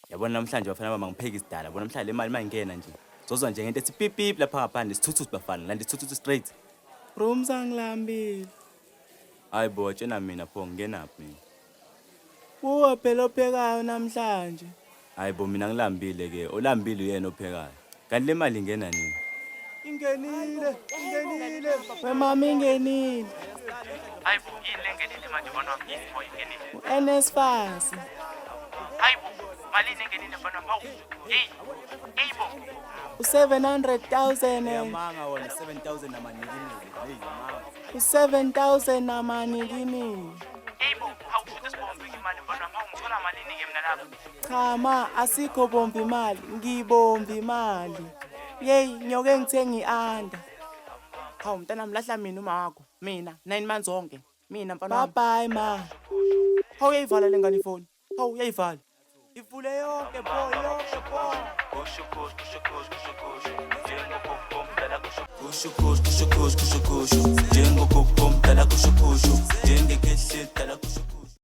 Yabona namhlanje bafana bami angipheki isidala. Yabona namhlanje le mali mayingena nje. Zozwa nje ngento ethi pip pip lapha ngaphandle isithuthuthu bafana. Landa isithuthuthu straight. Rooms angilambile. Hayi bo tshena mina pho ngingenaphi mina. Uwe phela ophekayo namhlanje. Hayi bo mina ngilambile ke. Olambile uyena ophekayo. Kanti le mali ingena nini? Ingenile, ingenile. Wemama ingenile. Hayi bo yini lengenile manje mfana wami yini boy ingenile? U-NSFAS. Hayi bo malini engenile mfana wami hawu hey hey bo. U-700,000. Uyamanga wona 7000 namanikiniki. Hey mama. U-7,000 namanikiniki. Hey bo hawu futhi sibombe imali mfana wami hawu ngithola malini ke mina lapho? Cha ma asikho bomba imali, ngibomba imali. Yeyi ngiyoke ngithenge i-anda. Hawu mntanami lahla mina uma wakho. Mina 9 months wonke. Mina mfana wami. Bye bye ma. Hawu uyayivala le ngane ifoni. Hawu uyayivala. Ivule yonke boy yonke boy. Kusho kusho kusho kusho kusho kusho njengopopo.